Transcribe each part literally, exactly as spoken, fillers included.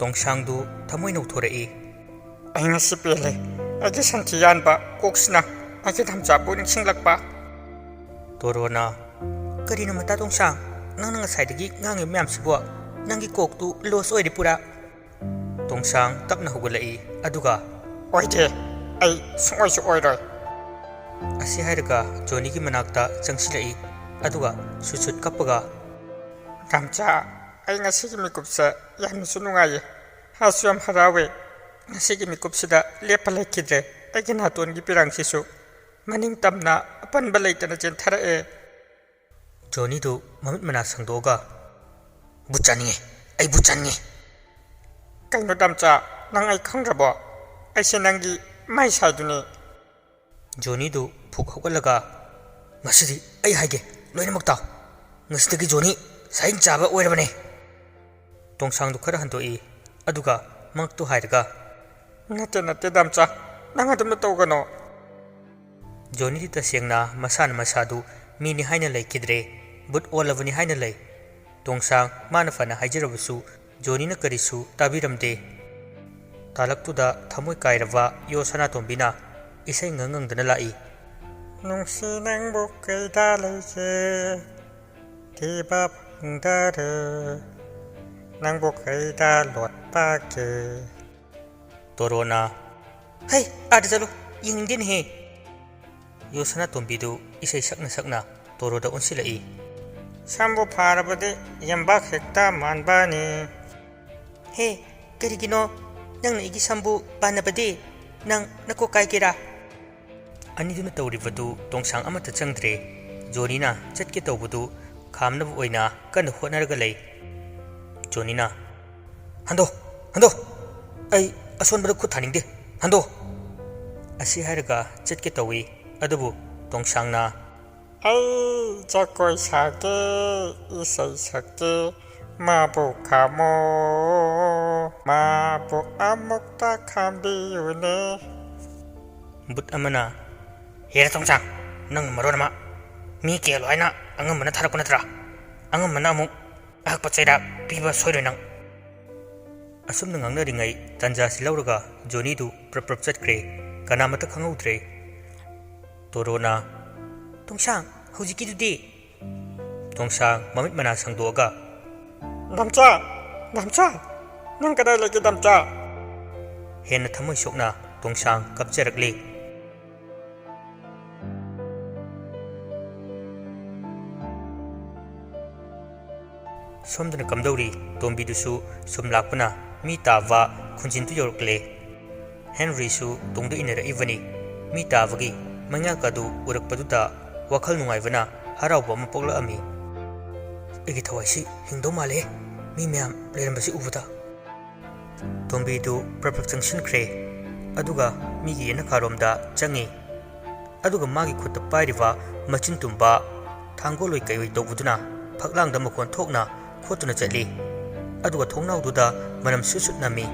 ꯇꯣꯡꯁꯥꯡꯗꯨ ꯊꯃꯣꯏ ꯅꯧꯊꯣꯔꯛꯏ꯫ "ꯑꯩ ꯉꯁꯤ ꯄꯦꯜꯂꯦ꯫ ꯑꯩꯒꯤ ꯁꯟꯊꯤ ꯌꯥꯟꯕ ꯀꯣꯛꯁꯤꯅ ꯑꯩꯒꯤ ꯗꯥꯝꯆꯥꯕꯨ ꯅꯤꯡꯁꯤꯡꯂꯛꯄ꯫" ꯇꯣꯔꯣꯅ, "ꯀꯔꯤꯅꯣ ꯃꯇꯥ ꯇꯣꯡꯁꯥꯡ? ꯅꯪꯅ ꯉꯁꯥꯏꯗꯒꯤ ꯉꯥꯡꯉꯤꯕ ꯃꯌꯥꯝꯁꯤꯕꯣ? ꯅꯪꯒꯤ ꯀꯣꯛꯇꯨ ꯂꯣꯁ ꯑꯣꯏꯔꯦ ꯄꯨꯔꯥ꯫" ꯇꯣꯡꯁꯥꯡ ꯇꯞꯅ ꯍꯧꯒꯠꯂꯛꯏ, ꯑꯗꯨꯒ, "ꯑꯣꯏꯗꯦ, ꯑꯩ ꯁꯨꯡꯑꯣꯏꯁꯨ ꯑꯣꯏꯔꯣꯏ꯫" ꯑꯁꯤ ꯍꯥꯏꯔꯒ ꯖꯣꯅꯤꯒꯤ ꯃꯅꯥꯛꯇ ꯆꯪꯁꯤꯜꯂꯛꯏ, ꯑꯗꯨꯒ ꯁꯨꯠ ꯁꯨꯠ ꯀꯞꯄꯒ, "ꯗꯥꯝꯆꯥ, ꯑꯩ ꯉꯁꯤꯒꯤ ꯃꯤꯀꯨꯞꯁꯦ ꯌꯥꯝꯅꯁꯨ ꯅꯨꯡꯉꯥꯏꯌꯦ, ꯍꯥꯁꯨ ꯌꯥꯝ ꯍꯔꯥꯎꯋꯦ꯫ ꯉꯁꯤꯒꯤ ꯃꯤꯀꯨꯞꯁꯤꯗ ꯂꯦꯞꯄ ꯂꯩꯈꯤꯗ꯭ꯔꯦ꯫ ꯑꯩꯒꯤ ꯅꯥꯇꯣꯟꯒꯤ ꯄꯤꯔꯥꯡꯁꯤꯁꯨ ꯃꯅꯤꯡ ꯇꯝꯅ ꯑꯄꯟꯕ ꯂꯩꯇꯅ ꯆꯦꯟꯊꯔꯛꯑꯦ꯫" ꯖꯣꯅꯤꯗꯨ ꯃꯃꯤꯠ ꯃꯅꯥ ꯁꯪꯗꯣꯛꯑꯒ, "ꯕꯨꯠ ꯆꯥꯅꯤꯡꯉꯦ, ꯑꯩ ꯕꯨꯠ ꯆꯥꯅꯤꯡꯉꯦ꯫" "ꯀꯩꯅꯣ ꯗꯥꯝꯆꯥ, ꯅꯪ ꯑꯩ ꯈꯪꯗ꯭ꯔꯕꯣ? ꯑꯩꯁꯦ ꯅꯪꯒꯤ ꯃꯥꯏ ꯁꯥꯏꯗꯨꯅꯤ꯫" ꯖꯣꯅꯤꯗꯨ ꯐꯨꯛ ꯍꯧꯒꯠꯂꯒ, "ꯉꯁꯤꯗꯤ ꯑꯩ ꯍꯥꯏꯒꯦ, ꯂꯣꯏꯅꯃꯛ ꯇꯥꯎ꯫ ꯉꯁꯤꯗꯒꯤ ꯖꯣꯅꯤ ꯁꯥꯍꯤꯟ ꯆꯥꯕ ꯑꯣꯏꯔꯕꯅꯦ꯫" ꯇꯣꯡꯁꯥꯡꯗꯨ ꯈꯔ ꯍꯟꯗꯣꯛꯏ, ꯑꯗꯨꯒ ꯃꯉꯛꯇꯨ ꯍꯥꯏꯔꯒ, "ꯅꯠꯇꯦ, ꯅꯠꯇꯦ, ꯗꯥꯝꯆꯥ, ꯅꯪ ꯑꯗꯨꯝꯅ ꯇꯧꯒꯅꯣ꯫" ꯖꯣꯅꯤꯗꯤ ꯇꯁꯦꯡꯅ ꯃꯁꯥꯅ ꯃꯁꯥꯗꯨ ꯃꯤꯅꯤ ꯍꯥꯏꯅ ꯂꯩꯈꯤꯗ꯭ꯔꯦ, ꯕꯨꯠ ꯑꯣꯜꯂꯕꯅꯤ ꯍꯥꯏꯅ ꯂꯩ꯫ ꯇꯣꯡꯁꯥꯡ ꯃꯥꯅ ꯐꯅ ꯍꯥꯏꯖꯔꯕꯁꯨ ꯖꯣꯅꯤꯅ ꯀꯔꯤꯁꯨ ꯇꯥꯕꯤꯔꯝꯗꯦ꯫ ꯇꯥꯂꯛꯇꯨꯗ ꯊꯃꯣꯏ ꯀꯥꯏꯔꯕ ꯌꯣ ꯁꯅꯥꯇꯣꯝꯕꯤꯅ ꯏꯁꯩ ꯉꯪ ꯉꯪꯗꯅ ꯂꯥꯛꯏ꯫ "ꯅꯨꯡꯁꯤ ꯅꯪꯕꯨ ꯀꯩꯗ ꯂꯩꯒꯦ, ꯊꯤꯕ ꯐꯪꯗꯔꯦ, ꯅꯪꯕꯨ ꯀꯩꯗ ꯂꯣꯠꯄꯒꯦ?" ꯇꯣꯔꯣꯅ, "ꯍꯩ, ꯑꯥꯗ ꯆꯠꯂꯨ, ꯌꯦꯡꯅꯤꯡꯗꯦꯅꯦꯍꯦ꯫" ꯌꯣ ꯁꯅꯥꯇꯣꯝꯕꯤꯗꯨ ꯏꯁꯩ ꯁꯛꯅ ꯁꯛꯅ ꯇꯣꯔꯣꯗ ꯑꯣꯟꯁꯤꯜꯂꯛꯏ꯫ "ꯁꯝꯕꯨ ꯐꯥꯔꯕꯗꯤ ꯌꯦꯝꯕꯥꯛ ꯍꯦꯛꯇ ꯃꯥꯟꯕꯅꯤ꯫" "ꯍꯦ, ꯀꯔꯤꯒꯤꯅꯣ ꯅꯪꯅ ꯑꯩꯒꯤ ꯁꯝꯕꯨ ꯄꯥꯟꯅꯕꯗꯤ? ꯅꯪ ꯅꯀꯣꯛ ꯀꯥꯏꯒꯦꯔꯥ?" ꯑꯅꯤꯗꯨꯅ ꯇꯧꯔꯤꯕꯗꯨ ꯇꯣꯡꯁꯥꯡ ꯑꯃꯠꯇ ꯆꯪꯗ꯭ꯔꯦ꯫ ꯖꯣꯅꯤꯅ ꯆꯠꯀꯦ ꯇꯧꯕꯗꯨ ꯈꯥꯝꯅꯕ ꯑꯣꯏꯅ ꯀꯟꯅ ꯍꯣꯠꯅꯔꯒ ꯂꯩ꯫ ꯖꯣꯅꯤꯅ, "ꯍꯟꯗꯣ, ꯍꯟꯗꯣ! ꯑꯩ ꯑꯁꯣꯟꯕꯗ ꯈꯨꯠ ꯊꯥꯅꯤꯡꯗꯦ꯫ ꯍꯟꯗꯣ!" ꯑꯁꯤ ꯍꯥꯏꯔꯒ ꯆꯠꯀꯦ ꯇꯧꯏ꯫ ꯑꯗꯨꯕꯨ ꯇꯣꯡꯁꯥꯡꯅ, "ꯑꯩ ꯖꯒꯣꯏ ꯁꯥꯒꯦ, ꯏꯁꯩ ꯁꯛꯀꯦ, ꯃꯥꯕꯨ ꯈꯥꯝꯃꯣ, ꯃꯥꯕꯨ ꯑꯃꯨꯛꯇ ꯈꯥꯝꯕꯤꯌꯨꯅꯦ꯫" ꯕꯨꯠ ꯑꯃꯅ, "ꯍꯦꯔꯥ ꯇꯣꯡꯁꯥꯡ, ꯅꯪ ꯃꯔꯣꯟ ꯑꯃ, ꯃꯤ ꯀꯦꯜꯂꯣ ꯍꯥꯏꯅ ꯑꯉꯝꯕꯅ ꯊꯥꯔꯛꯄ ꯅꯠꯇ꯭ꯔꯥ? ꯑꯉꯝꯕꯅ ꯑꯃꯨꯛ ꯑꯍꯛꯄ ꯆꯩꯔꯥꯛ ꯄꯤꯕ ꯁꯣꯏꯔꯣꯏ ꯅꯪ꯫" ꯑꯁꯨꯝꯅ ꯉꯥꯡꯅꯔꯤꯉꯩ ꯇꯥꯟꯖꯥꯁꯤ ꯂꯧꯔꯒ ꯖꯣꯅꯤꯗꯨ ꯄ꯭ꯔꯞ ꯄ꯭ꯔꯞ ꯆꯠꯈ꯭ꯔꯦ꯫ ꯀꯅꯥꯃꯠꯇ ꯈꯪꯍꯧꯗ꯭ꯔꯦ꯫ ꯇꯣꯔꯣꯅ, "ꯇꯣꯡꯁꯥꯡ, ꯍꯧꯖꯤꯛꯀꯤꯗꯨꯗꯤ?" ꯇꯣꯡꯁꯥꯡ ꯃꯃꯤꯠ ꯃꯅꯥ ꯁꯪꯗꯣꯛꯑꯒ, "ꯗꯥꯝꯆꯥ! ꯗꯥꯝꯆꯥ! ꯅꯪ ꯀꯗꯥꯏ ꯂꯩꯒꯦ, ꯗꯥꯝꯆꯥ?" ꯍꯦꯟꯅ ꯊꯃꯣꯏ ꯁꯣꯛꯅ ꯇꯣꯡꯁꯥꯡ ꯀꯞꯆꯔꯛꯂꯤ꯫ ꯁꯣꯝꯗꯅ ꯀꯝꯗꯧꯔꯤ? ꯇꯣꯝꯕꯤꯗꯨꯁꯨ ꯁꯨꯝ ꯂꯥꯛꯄꯅ ꯃꯤ ꯇꯥꯕ ꯈꯨꯟꯖꯤꯟꯗꯨ ꯌꯧꯔꯛꯂꯦ꯫ ꯍꯦꯟꯔꯤꯁꯨ ꯇꯨꯡꯗ ꯏꯟꯅꯔꯛꯏꯕꯅꯤ꯫ ꯃꯤ ꯇꯥꯕꯒꯤ ꯃꯉꯥꯛ ꯑꯗꯨ ꯎꯔꯛꯄꯗꯨꯗ ꯋꯥꯈꯜ ꯅꯨꯡꯉꯥꯏꯕꯅ ꯍꯔꯥꯎꯕ ꯑꯃ ꯄꯣꯛꯂꯛꯑꯝꯃꯤ꯫ "ꯑꯩꯒꯤ ꯊꯋꯥꯏꯁꯤ ꯍꯤꯡꯗꯧ ꯃꯥꯜꯂꯦ, ꯃꯤ ꯃꯌꯥꯝ ꯂꯩꯔꯝꯕꯁꯤ ꯎꯕꯗ꯫" ꯇꯣꯝꯕꯤꯗꯨ ꯄ꯭ꯔꯞ ꯄ꯭ꯔꯞ ꯆꯪꯁꯤꯟꯈ꯭ꯔꯦ꯫ ꯑꯗꯨꯒ ꯃꯤꯒꯤ ꯌꯦꯅꯈꯥꯔꯣꯝꯗ ꯆꯪꯉꯤ꯫ ꯑꯗꯨꯒ ꯃꯥꯒꯤ ꯈꯨꯠꯇ ꯄꯥꯏꯔꯤꯕ ꯃꯆꯤꯟ ꯇꯨꯝꯕ ꯊꯥꯡꯒꯣꯜ ꯑꯣꯏ ꯀꯩ ꯑꯣꯏ ꯇꯧꯕꯗꯨꯅ ꯐꯛꯂꯥꯡꯗ ꯃꯈꯣꯟ ꯊꯣꯛꯅ ꯈꯣꯠꯇꯨꯅ ꯆꯠꯂꯤ꯫ ꯑꯗꯨꯒ ꯊꯣꯡꯅꯥꯎꯗꯨꯗ ꯃꯅꯝ ꯁꯨꯠ ꯁꯨꯠ ꯅꯝꯃꯤ꯫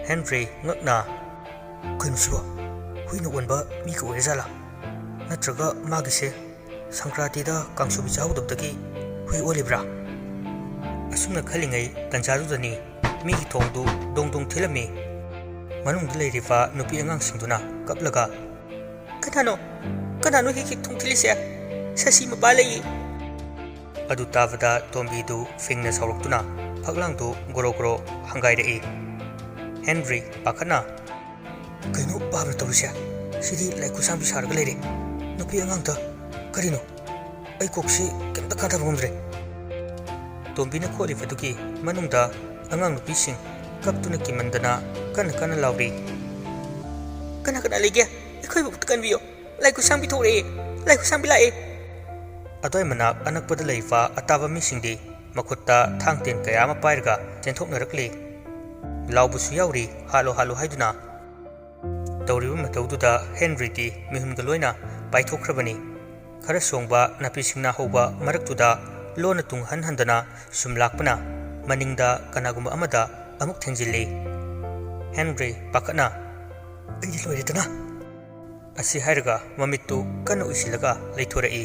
ꯍꯦꯟꯔꯤ ꯉꯛꯅ, "ꯀꯩꯅꯣ ꯁꯤꯕꯣ? ꯍꯨꯏꯅ ꯑꯣꯟꯕ ꯃꯤꯒ ꯑꯣꯏꯔꯖꯥꯠꯂꯥ? ꯅꯠꯇ꯭ꯔꯒ ꯃꯥꯒꯤꯁꯦ ꯁꯪꯀ꯭ꯔꯥꯟꯇꯤꯗ ꯀꯥꯡꯁꯨꯕꯤ ꯆꯥꯍꯧꯗꯕꯗꯒꯤ ꯍꯨꯏ ꯑꯣꯜꯂꯤꯕ꯭ꯔꯥ?" ꯑꯁꯨꯝꯅ ꯈꯜꯂꯤꯉꯩ ꯇꯟꯖꯥꯗꯨꯗꯅꯤ ꯃꯤꯒꯤ ꯊꯣꯡꯗꯨ ꯗꯣꯡ ꯗꯣꯡ ꯊꯤꯜꯂꯝꯃꯤ꯫ ꯃꯅꯨꯡꯗ ꯂꯩꯔꯤꯕ ꯅꯨꯄꯤ ꯑꯉꯥꯡꯁꯤꯡꯗꯨꯅ ꯀꯞꯂꯒ, "ꯀꯅꯥꯅꯣ? ꯀꯅꯥꯅꯣ ꯍꯦꯛ ꯍꯦꯛ ꯊꯣꯡ ꯊꯤꯜꯂꯤꯁꯦ? ꯁꯁꯤ ꯃꯄꯥ ꯂꯩꯌꯦ!" ꯑꯗꯨ ꯇꯥꯕꯗ ꯇꯣꯝꯕꯤꯗꯨ ꯐꯤꯡꯅ ꯁꯥꯎꯔꯛꯇꯨꯅ ꯐꯛꯂꯥꯡꯗꯨ ꯒꯣꯔꯣ ꯒꯣꯔꯣ ꯍꯪꯒꯥꯏꯔꯛꯏ꯫ ꯍꯦꯟꯔꯤ ꯄꯥꯈꯠꯅ, "ꯀꯩꯅꯣ ꯄꯥꯕꯅ ꯇꯧꯔꯤꯁꯦ? ꯁꯤꯗꯤ ꯂꯥꯏ ꯈꯨꯠꯁꯥꯡꯕꯤ ꯁꯥꯔꯒ ꯂꯩꯔꯦ꯫ ꯅꯨꯄꯤ ꯑꯉꯥꯡꯗ ꯀꯔꯤꯅꯣ? ꯑꯩ ꯀꯣꯛꯁꯤ ꯀꯩꯝꯇ ꯈꯟꯊꯕ ꯉꯝꯗ꯭ꯔꯦ꯫" ꯇꯣꯝꯕꯤꯅ ꯈꯣꯠꯂꯤꯕꯗꯨꯒꯤ ꯃꯅꯨꯡꯗ ꯑꯉꯥꯡ ꯅꯨꯄꯤꯁꯤꯡ ꯀꯞꯇꯨꯅ ꯀꯤꯃꯟꯗꯅ ꯀꯟꯅ ꯀꯟꯅ ꯂꯥꯎꯔꯤ꯫ "ꯀꯅꯥ ꯀꯅꯥ ꯂꯩꯒꯦ? ꯑꯩꯈꯣꯏꯕꯨ ꯑꯝꯇ ꯀꯟꯕꯤꯌꯣ꯫ ꯂꯥꯏ ꯈꯨꯠꯁꯥꯡꯕꯤ ꯊꯣꯛꯂꯛꯑꯦ꯫ ꯂꯥꯏ ꯈꯨꯠꯁꯥꯡꯕꯤ ꯂꯥꯛꯑꯦ!" ꯑꯗꯨꯋꯥꯏ ꯃꯅꯥꯛ ꯑꯅꯛꯄꯗ ꯂꯩꯕ ꯑꯇꯥꯕ ꯃꯤꯁꯤꯡꯗꯤ ꯃꯈꯨꯠꯇ ꯊꯥꯡ ꯇꯦꯟ ꯀꯌꯥ ꯑꯃ ꯄꯥꯏꯔꯒ ꯆꯦꯟꯊꯣꯛꯅꯔꯛꯂꯤ꯫ ꯂꯥꯎꯕꯁꯨ ꯌꯥꯎꯔꯤ, "ꯍꯥꯠꯂꯣ, ꯍꯥꯠꯂꯣ" ꯍꯥꯏꯗꯨꯅ꯫ ꯇꯧꯔꯤꯕ ꯃꯇꯧꯗꯨꯗ ꯍꯦꯟꯔꯤꯗꯤ ꯃꯤꯍꯨꯟꯒ ꯂꯣꯏꯅ ꯄꯥꯏꯊꯣꯛꯈ꯭ꯔꯕꯅꯤ꯫ ꯈꯔ ꯁꯣꯡꯕ ꯅꯥꯄꯤ ꯁꯤꯡꯅꯥ ꯍꯧꯕ ꯃꯔꯛꯇꯨꯗ ꯂꯣꯟꯅ ꯇꯨꯡ ꯍꯟ ꯍꯟꯗꯅ ꯁꯨꯝ ꯂꯥꯛꯄꯅ ꯃꯅꯤꯡꯗ ꯀꯅꯥꯒꯨꯝꯕ ꯑꯃꯗ ꯑꯃꯨꯛ ꯊꯦꯡꯖꯤꯜꯂꯤ꯫ ꯍꯦꯟꯔꯤ ꯄꯥꯈꯠꯅ, "ꯑꯩꯗꯤ ꯂꯣꯏꯔꯦꯗꯅ!" ꯑꯁꯤ ꯍꯥꯏꯔꯒ ꯃꯃꯤꯠꯇꯨ ꯀꯟꯅ ꯎꯏꯁꯤꯜꯂꯒ ꯂꯩꯊꯣꯔꯛꯏ꯫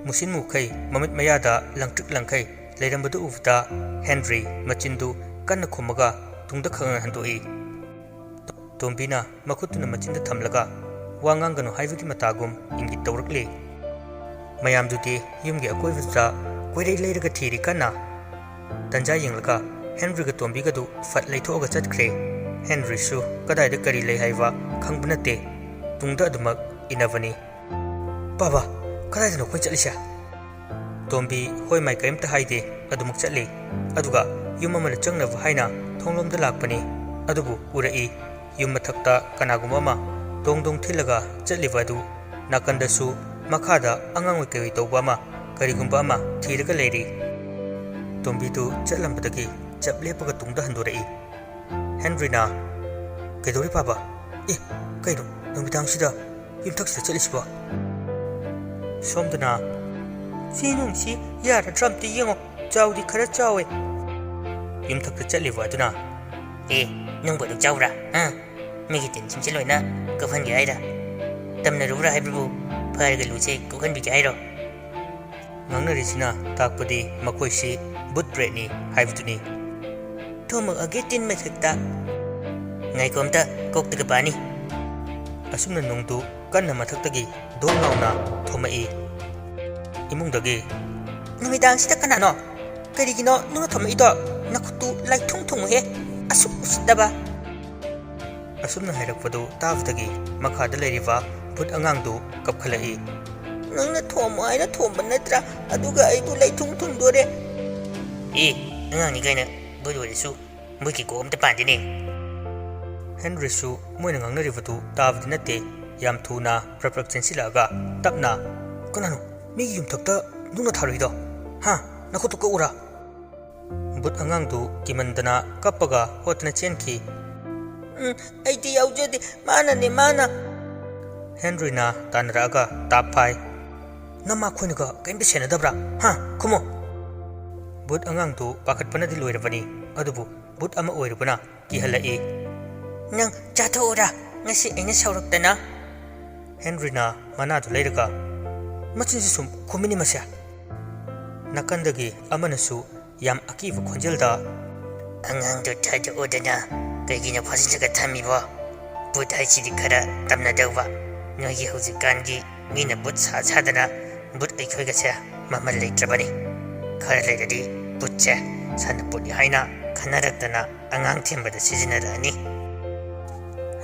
ꯃꯨꯁꯤꯟ ꯃꯨꯈꯩ ꯃꯃꯤꯠ ꯃꯌꯥꯗ ꯂꯪꯇ꯭ꯔꯤꯛ ꯂꯪꯈꯩ ꯂꯩꯔꯝꯕꯗꯨ ꯎꯕꯗ ꯍꯦꯟꯔꯤ ꯃꯆꯤꯟꯗꯨ ꯀꯟꯅ ꯈꯨꯝꯃꯒ ꯇꯨꯡꯗ ꯈꯪꯍꯟ ꯍꯟꯗꯣꯛꯏ꯫ ꯇꯣꯝꯕꯤꯅ ꯃꯈꯨꯠꯇꯨꯅ ꯃꯆꯤꯟꯗ ꯊꯝꯂꯒ ꯋꯥ ꯉꯥꯡꯒꯅꯨ ꯍꯥꯏꯕꯒꯤ ꯃꯇꯥꯒꯨꯝ ꯏꯪꯒꯤꯠ ꯇꯧꯔꯛꯂꯤ꯫ ꯃꯌꯥꯝꯗꯨꯗꯤ ꯌꯨꯝꯒꯤ ꯑꯀꯣꯏꯕꯗ ꯀꯣꯏꯔꯩ ꯂꯩꯔꯒ ꯊꯤꯔꯤ ꯀꯟꯅ꯫ ꯇꯟꯖꯥ ꯌꯦꯡꯂꯒ ꯍꯦꯟꯔꯤꯒ ꯇꯣꯝꯕꯤꯒꯗꯨ ꯐꯠ ꯂꯩꯊꯣꯛꯑꯒ ꯆꯠꯈ꯭ꯔꯦ꯫ ꯍꯦꯟꯔꯤꯁꯨ ꯀꯗꯥꯏꯗ ꯀꯔꯤ ꯂꯩ ꯍꯥꯏꯕ ꯈꯪꯕ ꯅꯠꯇꯦ꯫ ꯇꯨꯡꯗ ꯑꯗꯨꯃꯛ ꯏꯟꯅꯕꯅꯤ꯫ "ꯕꯥꯕꯥ, ꯀꯗꯥꯏꯗꯅꯣ ꯑꯩꯈꯣꯏ ꯆꯠꯂꯤꯁꯦ?" ꯇꯣꯝꯕꯤ ꯍꯣꯏ ꯃꯥꯏ ꯀꯔꯤꯝꯇ ꯍꯥꯏꯗꯦ, ꯑꯗꯨꯃꯛ ꯆꯠꯂꯤ꯫ ꯑꯗꯨꯒ ꯌꯨꯝ ꯑꯃꯗ ꯆꯪꯅꯕ ꯍꯥꯏꯅ ꯊꯣꯡꯂꯣꯝꯗ ꯂꯥꯛꯄꯅꯤ꯫ ꯑꯗꯨꯕꯨ ꯎꯔꯛꯏ, ꯌꯨꯝ ꯃꯊꯛꯇ ꯀꯅꯥꯒꯨꯝꯕ ꯑꯃ ꯗꯣꯡ ꯗꯣꯡ ꯊꯤꯜꯂꯒ ꯆꯠꯂꯤꯕ ꯑꯗꯨ꯫ ꯅꯥꯀꯟꯗꯁꯨ ꯃꯈꯥꯗ ꯑꯉꯥꯡ ꯑꯣꯏ ꯀꯩ ꯑꯣꯏ ꯇꯧꯕ ꯑꯃ, ꯀꯔꯤꯒꯨꯝꯕ ꯑꯃ ꯊꯤꯔꯒ ꯂꯩꯔꯤ꯫ ꯇꯣꯝꯕꯤꯗꯨ ꯆꯠꯂꯝꯕꯗꯒꯤ ꯆꯞ ꯂꯦꯞꯄꯒ ꯇꯨꯡꯗ ꯍꯟꯗꯣꯔꯛꯏ꯫ ꯍꯦꯟꯔꯤꯅ, "ꯀꯩꯗꯧꯔꯤ ꯄꯥꯕ? ꯑꯦ, ꯀꯩꯅꯣ ꯅꯨꯃꯤꯗꯥꯡꯁꯤꯗ ꯌꯨꯝꯊꯛꯁꯤꯗ ꯆꯠꯂꯤꯁꯤꯕꯣ?" ꯁꯣꯝꯗꯅ, "ꯁꯤ ꯅꯨꯡꯁꯤ ꯌꯥꯔꯗ꯭ꯔꯥ ꯑꯝꯇ ꯌꯦꯡꯉꯣ, ꯆꯥꯎꯗꯤ ꯈꯔ ꯆꯥꯎꯋꯦ꯫" ꯌꯨꯝꯊꯛꯇ ꯆꯠꯂꯤꯕ ꯑꯗꯨꯅ, "ꯑꯦ, ꯅꯪꯕꯨ ꯑꯗꯨꯛ ꯆꯥꯎꯕ꯭ꯔꯥ? ꯍꯥ? ꯃꯤꯒꯤ ꯇꯤꯟꯁꯤꯡꯁꯦ ꯂꯣꯏꯅ ꯀꯣꯛꯍꯟꯒꯦ ꯍꯥꯏꯔ? ꯇꯝꯅꯔꯨꯕ꯭ꯔꯥ ꯍꯥꯏꯕꯕꯨ ꯐꯥꯔꯒ ꯂꯨꯁꯦ ꯀꯣꯛꯍꯟꯕꯤꯒꯦ ꯍꯥꯏꯔꯣ?" ꯉꯥꯡꯅꯔꯤꯁꯤꯅ ꯇꯥꯛꯄꯗꯤ ꯃꯈꯣꯏꯁꯤ ꯕꯨꯠ ꯕ꯭ꯔꯦꯗꯅꯤ ꯍꯥꯏꯕꯗꯨꯅꯤ꯫ "ꯊꯣꯝꯃꯛꯑꯒꯦ ꯇꯤꯟ ꯃꯊꯛꯇ꯫ ꯉꯥꯏꯈꯣ ꯑꯝꯇ ꯀꯣꯛꯇꯒ ꯄꯥꯅꯤ꯫" ꯑꯁꯨꯝꯅ ꯅꯨꯡꯗꯨ ꯀꯟꯅ ꯃꯊꯛꯇꯒꯤ ꯗꯣꯡ ꯂꯥꯎꯅ ꯊꯣꯝꯃꯛꯏ꯫ ꯏꯃꯨꯡꯗꯒꯤ, "ꯅꯨꯃꯤꯗꯥꯡꯁꯤꯗ ꯀꯅꯥꯅꯣ? ꯀꯔꯤꯒꯤꯅꯣ ꯅꯨꯡꯅ ꯊꯣꯝꯃꯛꯏꯗꯣ? ꯅꯈꯨꯠꯇꯨ ꯂꯥꯏꯊꯨꯡ ꯊꯨꯡꯉꯨꯍꯦ, ꯑꯁꯨꯛ ꯎꯁꯤꯠꯇꯕ!" ꯑꯁꯨꯝꯅ ꯍꯥꯏꯔꯛꯄꯗꯨ ꯇꯥꯕꯗꯒꯤ ꯃꯈꯥꯗ ꯂꯩꯔꯤꯕ ꯚꯨꯠ ꯑꯉꯥꯡꯗꯨ ꯀꯞꯈꯠꯂꯛꯏ꯫ "ꯅꯪꯅ ꯊꯣꯝꯃꯣ ꯍꯥꯏꯅ ꯊꯣꯝꯕ ꯅꯠꯇ꯭ꯔꯥ? ꯑꯗꯨꯒ ꯑꯩꯕꯨ ꯂꯩꯊꯨꯡ ꯊꯨꯡꯗꯣꯔꯦ!" "ꯑꯦ, ꯑꯉꯥꯡꯅꯤ ꯀꯥꯏꯅ ꯚꯨꯠ ꯑꯣꯏꯔꯁꯨ ꯚꯨꯠꯀꯤ ꯀꯣꯛ ꯑꯝꯇ ꯄꯥꯟꯗꯦꯅꯦ!" ꯍꯦꯟꯔꯤꯁꯨ ꯃꯣꯏꯅ ꯉꯥꯡꯅꯔꯤꯕꯗꯨ ꯇꯥꯕꯗꯤ ꯅꯠꯇꯦ꯫ ꯌꯥꯝ ꯊꯨꯅ ꯄ꯭ꯔꯞ ꯄ꯭ꯔꯞ ꯆꯦꯟꯁꯤꯜꯂꯛꯑꯒ ꯇꯞꯅ, "ꯀꯅꯥꯅꯣ ꯃꯤꯒꯤ ꯌꯨꯝꯊꯛꯇ ꯅꯨꯡꯅ ꯊꯥꯔꯨꯏꯗꯣ? ꯍꯥ? ꯅꯈꯨꯠꯇꯨ ꯀꯛꯎꯔꯥ?" ꯚꯨꯠ ꯑꯉꯥꯡꯗꯨ ꯀꯤꯃꯟꯗꯅ ꯀꯞꯄꯒ ꯍꯣꯠꯇꯅ ꯆꯦꯟꯈꯤ꯫ "ꯎꯝ, ꯑꯩꯗꯤ ꯌꯥꯎꯖꯗꯦ, ꯃꯥꯅꯅꯦ, ꯃꯥꯅ!" ꯍꯦꯟꯔꯤꯅ ꯇꯥꯟꯅꯔꯛꯑꯒ ꯇꯥꯞ ꯐꯥꯏ꯫ "ꯅꯃꯥ ꯈꯣꯏꯅꯒ ꯀꯔꯤꯝꯇ ꯁꯦꯟꯅꯗꯕ꯭ꯔꯥ? ꯍꯥ? ꯈꯨꯝꯃꯣ!" ꯚꯨꯠ ꯑꯉꯥꯡꯗꯨ ꯄꯥꯈꯠꯄꯅꯗꯤ ꯂꯣꯏꯔꯕꯅꯤ, ꯑꯗꯨꯕꯨ ꯚꯨꯠ ꯑꯃ ꯑꯣꯏꯔꯨꯕꯅ ꯀꯤꯍꯜꯂꯛꯏ꯫ "ꯅꯪ ꯆꯥꯊꯣꯛꯎꯔꯥ, ꯉꯁꯤ ꯑꯩꯅ ꯁꯥꯎꯔꯛꯇꯅ!" ꯍꯦꯟꯔꯤꯅ ꯃꯅꯥꯗꯨ ꯂꯩꯔꯒ, "ꯃꯆꯤꯟꯁꯤ ꯁꯨꯝ ꯈꯨꯝꯃꯤꯅꯤ ꯃꯁꯦ!" ꯅꯥꯀꯟꯗꯒꯤ ꯑꯃꯅꯁꯨ ꯌꯥꯝ ꯑꯀꯤꯕ ꯈꯣꯟꯖꯦꯜꯗ, ꯑꯉꯥꯡꯗꯣ ꯊꯥꯗꯣꯛꯑꯣꯗꯅ꯫ ꯀꯩꯒꯤꯅꯣ ꯐꯥꯖꯤꯜꯂꯒ ꯊꯝꯃꯤꯕꯣ? ꯚꯨꯠ ꯍꯥꯏꯁꯤꯗꯤ ꯈꯔ ꯇꯝꯅꯗꯧꯕ꯫ ꯅꯣꯏꯒꯤ ꯍꯧꯖꯤꯛꯀꯥꯟꯒꯤ ꯃꯤꯅ ꯚꯨꯠ ꯁꯥ ꯁꯥꯗꯅ ꯚꯨꯠ ꯑꯩꯈꯣꯏꯒꯁꯦ ꯃꯃꯜ ꯂꯩꯇ꯭ꯔꯕꯅꯤ꯫ ꯈꯔ ꯂꯩꯔꯗꯤ ꯚꯨꯠꯁꯦ ꯁꯥꯟꯅꯄꯣꯠꯅꯤ ꯍꯥꯏꯅ ꯈꯟꯅꯔꯛꯇꯅ ꯑꯉꯥꯡ ꯊꯦꯝꯕꯗ ꯁꯤꯖꯤꯟꯅꯔꯛꯑꯅꯤ꯫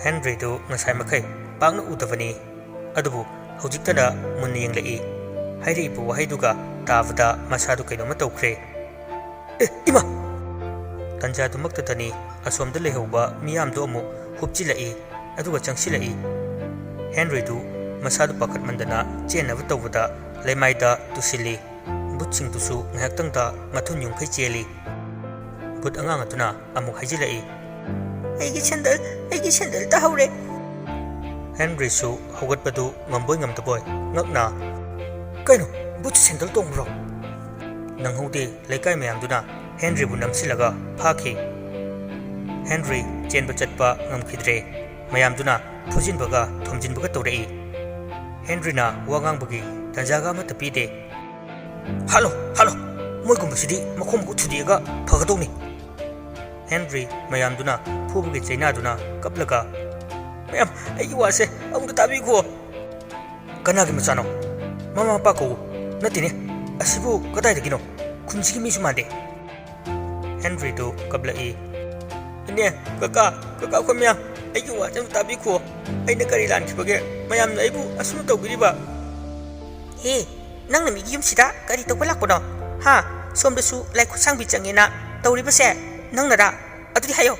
ꯍꯦꯟꯔꯤꯗꯨ ꯉꯁꯥꯏ ꯃꯈꯩ ꯄꯥꯛꯅ ꯎꯗꯕꯅꯤ꯫ ꯑꯗꯨꯕꯨ ꯍꯧꯖꯤꯛꯇꯅ ꯃꯨꯟꯅ ꯌꯦꯡꯂꯛꯏ꯫ ꯍꯥꯏꯔꯛꯏꯕ ꯋꯥꯍꯩꯗꯨꯒ ꯇꯥꯕꯗ ꯃꯁꯥꯗꯨ ꯀꯩꯅꯣꯝꯃ ꯇꯧꯈ꯭ꯔꯦ꯫ "ꯑꯦ, ꯏꯃꯥ!" ꯇꯟꯖꯥꯗꯨꯃꯛꯇꯗꯅꯤ ꯑꯁꯣꯝꯗ ꯂꯩꯍꯧꯕ ꯃꯤꯌꯥꯝꯗꯨ ꯑꯃꯨꯛ ꯍꯨꯞꯆꯤꯜꯂꯛꯏ, ꯑꯗꯨꯒ ꯆꯪꯁꯤꯜꯂꯛꯏ꯫ ꯍꯦꯟꯔꯤꯗꯨ ꯃꯁꯥꯗꯨ ꯄꯥꯈꯠꯃꯟꯗꯅ ꯆꯦꯟꯅꯕ ꯇꯧꯕꯗ ꯂꯩꯃꯥꯏꯗ ꯇꯨꯁꯤꯜꯂꯤ꯫ ꯚꯨꯠꯁꯤꯡꯗꯨꯁꯨ ꯉꯥꯏꯍꯥꯛꯇꯪꯗ ꯃꯊꯨꯟ ꯌꯨꯡꯈꯩ ꯆꯦꯜꯂꯤ꯫ ꯚꯨꯠ ꯑꯉꯥꯡ ꯑꯗꯨꯅ ꯑꯃꯨꯛ ꯍꯥꯏꯖꯤꯜꯂꯛꯏ, "ꯑꯩꯒꯤ ꯁꯦꯟꯗꯜ, ꯑꯩꯒꯤ ꯁꯦꯟꯗꯜ ꯇꯥꯍꯧꯔꯦ!" ꯍꯦꯟꯔꯤꯁꯨ ꯍꯧꯒꯠꯄꯗꯨ ꯉꯝꯕꯣꯏ ꯉꯝꯗꯕꯣꯏ ꯉꯛꯅ, "ꯀꯩꯅꯣ, ꯚꯨꯠꯁꯤ ꯁꯦꯟꯗꯜ ꯇꯣꯡꯕ꯭ꯔꯣ?" ꯅꯪꯍꯧꯗꯦ, ꯂꯩꯀꯥꯏ ꯃꯌꯥꯝꯗꯨꯅ ꯍꯦꯟꯔꯤꯕꯨ ꯅꯝꯁꯤꯜꯂꯒ ꯐꯥꯈꯤ꯫ ꯍꯦꯟꯔꯤ ꯆꯦꯟꯕ ꯆꯠꯄ ꯉꯝꯈꯤꯗ꯭ꯔꯦ꯫ ꯃꯌꯥꯝꯗꯨꯅ ꯐꯨꯖꯤꯟꯕꯒ ꯊꯣꯝꯖꯤꯟꯕꯒ ꯇꯧꯔꯛꯏ꯫ ꯍꯦꯟꯔꯤꯅ ꯋꯥ ꯉꯥꯡꯕꯒꯤ ꯇꯥꯟꯖꯥꯒ ꯑꯃꯠꯇ ꯄꯤꯗꯦ꯫ "ꯍꯥꯠꯂꯣ, ꯍꯥꯠꯂꯣ! ꯃꯣꯏꯒꯨꯝꯕꯁꯤꯗꯤ ꯃꯈꯣꯡ ꯃꯈꯨꯠ ꯊꯨꯗꯦꯛꯑꯒ ꯐꯒꯗꯧꯅꯤ!" ꯍꯦꯟꯔꯤ ꯃꯌꯥꯝꯗꯨꯅ ꯐꯨꯕꯒꯤ ꯆꯩꯅꯥꯗꯨꯅ ꯀꯞꯂꯒ, "ꯃꯌꯥꯝ, ꯑꯩꯒꯤ ꯋꯥꯁꯦ ꯑꯃꯨꯛꯇ ꯇꯥꯕꯤꯈꯣ!" "ꯀꯅꯥꯒꯤ ꯃꯆꯥꯅꯣ? ꯃꯃꯥ ꯃꯄꯥ ꯀꯧ꯫ ꯅꯠꯇꯦꯅꯦ, ꯑꯁꯤꯕꯨ ꯀꯗꯥꯏꯗꯒꯤꯅꯣ? ꯈꯨꯟꯁꯤꯒꯤ ꯃꯤꯁꯨ ꯃꯥꯟꯗꯦ!" ꯍꯦꯟꯔꯤꯗꯨ ꯀꯞꯂꯛꯏ꯫ "ꯏꯅꯦ, ꯀꯀꯥ, ꯀꯀꯥ, ꯑꯩꯈꯣꯏ ꯃꯌꯥꯝ, ꯑꯩꯒꯤ ꯋꯥꯁꯦ ꯑꯃꯨꯛꯇ ꯇꯥꯕꯤꯈꯣ꯫ ꯑꯩꯅ ꯀꯔꯤ ꯂꯥꯟꯈꯤꯕꯒꯦ ꯃꯌꯥꯝꯅ ꯑꯩꯕꯨ ꯑꯁꯨꯝꯅ ꯇꯧꯕꯤꯔꯤꯕ?" "ꯍꯦ, ꯅꯪꯅ ꯃꯤꯒꯤ ꯌꯨꯝꯁꯤꯗ ꯀꯔꯤ ꯇꯧꯕ ꯂꯥꯛꯄꯅꯣ? ꯍꯥ? ꯁꯣꯝꯗꯁꯨ ꯂꯥꯏ ꯈꯨꯠꯁꯥꯡꯕꯤ ꯆꯪꯉꯦꯅ ꯇꯧꯔꯤꯕꯁꯦ ꯅꯪꯅꯔꯥ? ꯑꯗꯨꯗꯤ ꯍꯥꯏꯌꯣ!"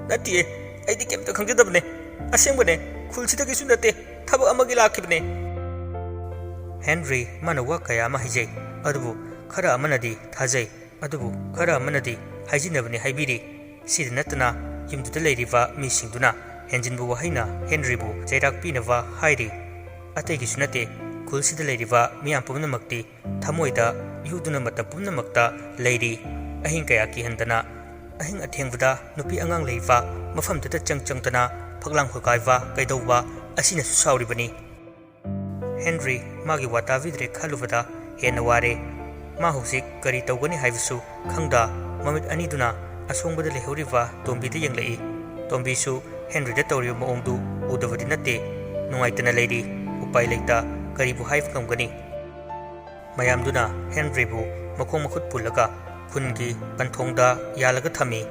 "ꯅꯠꯇꯤꯌꯦ, ꯑꯩꯗꯤ ꯀꯩꯝꯇ ꯈꯪꯖꯗꯕꯅꯦ꯫ ꯑꯁꯦꯡꯕꯅꯦ, ꯈꯨꯜꯁꯤꯗꯒꯤꯁꯨ ꯅꯠꯇꯦ, ꯊꯕꯛ ꯑꯃꯒꯤ ꯂꯥꯛꯈꯤꯕꯅꯦ꯫" ꯍꯦꯟꯔꯤ ꯃꯥꯅ ꯋꯥ ꯀꯌꯥ ꯑꯃ ꯍꯥꯏꯖꯩ, ꯑꯗꯨꯕꯨ ꯈꯔ ꯑꯃꯅꯗꯤ ꯊꯥꯖꯩ, ꯑꯗꯨꯕꯨ ꯈꯔ ꯑꯃꯅꯗꯤ ꯍꯥꯏꯖꯤꯟꯅꯕꯅꯤ ꯍꯥꯏꯕꯤꯔꯤ꯫ ꯁꯤꯗ ꯅꯠꯇꯅ ꯌꯨꯝꯗꯨꯗ ꯂꯩꯔꯤꯕ ꯃꯤꯁꯤꯡꯗꯨꯅ ꯍꯦꯟꯖꯤꯟꯕ ꯋꯥꯍꯩꯅ ꯍꯦꯟꯔꯤꯕꯨ ꯆꯩꯔꯥꯛ ꯄꯤꯅꯕ ꯍꯥꯏꯔꯤ꯫ ꯑꯇꯩꯒꯤꯁꯨ ꯅꯠꯇꯦ, ꯈꯨꯜꯁꯤꯗ ꯂꯩꯔꯤꯕ ꯃꯤꯌꯥꯝ ꯄꯨꯝꯅꯃꯛꯇꯤ ꯊꯃꯣꯏꯗ ꯌꯨꯗꯨꯅ ꯃꯇꯝ ꯄꯨꯝꯅꯃꯛꯇ ꯂꯩꯔꯤ꯫ ꯑꯍꯤꯡ ꯀꯌꯥ ꯀꯤꯍꯟꯗꯅ, ꯑꯍꯤꯡ ꯑꯊꯦꯡꯕꯗ ꯅꯨꯄꯤ ꯑꯉꯥꯡ ꯂꯩꯕ ꯃꯐꯝꯗꯨꯗ ꯆꯪ ꯆꯪꯗꯅ ꯐꯛꯂꯥꯡ ꯍꯣꯒꯥꯏꯕ ꯀꯩꯗꯧꯕ ꯑꯁꯤꯅꯁꯨ ꯁꯥꯎꯔꯤꯕꯅꯤ꯫ ꯍꯦꯟꯔꯤ ꯃꯥꯒꯤ ꯋꯥ ꯇꯥꯕꯤꯗ꯭ꯔꯦ ꯈꯜꯂꯨꯕꯗ ꯍꯦꯟꯅ ꯋꯥꯔꯦ꯫ ꯃꯥ ꯍꯧꯖꯤꯛ ꯀꯔꯤ ꯇꯧꯒꯅꯤ ꯍꯥꯏꯕꯁꯨ ꯈꯪꯗ ꯃꯃꯤꯠ ꯑꯅꯤꯗꯨꯅ ꯑꯁꯣꯡꯕꯗ ꯂꯩꯍꯧꯔꯤꯕ ꯇꯣꯝꯕꯤꯗ ꯌꯦꯡꯂꯛꯏ꯫ ꯇꯣꯝꯕꯤꯁꯨ ꯍꯦꯟꯔꯤꯗ ꯇꯧꯔꯤꯕ ꯃꯑꯣꯡꯗꯨ ꯎꯗꯕꯗꯤ ꯅꯠꯇꯦ꯫ ꯅꯨꯡꯉꯥꯏꯇꯅ ꯂꯩꯔꯤ꯫ ꯎꯄꯥꯏ ꯂꯩꯇ꯫ ꯀꯔꯤꯕꯨ ꯍꯥꯏꯕ ꯉꯝꯒꯅꯤ? ꯃꯌꯥꯝꯗꯨꯅ ꯍꯦꯟꯔꯤꯕꯨ ꯃꯈꯣꯡ ꯃꯈꯨꯠ ꯄꯨꯜꯂꯒ ꯈꯨꯟꯒꯤ ꯄꯟꯊꯣꯡꯗ ꯌꯥꯜꯂꯒ ꯊꯝꯃꯤ꯫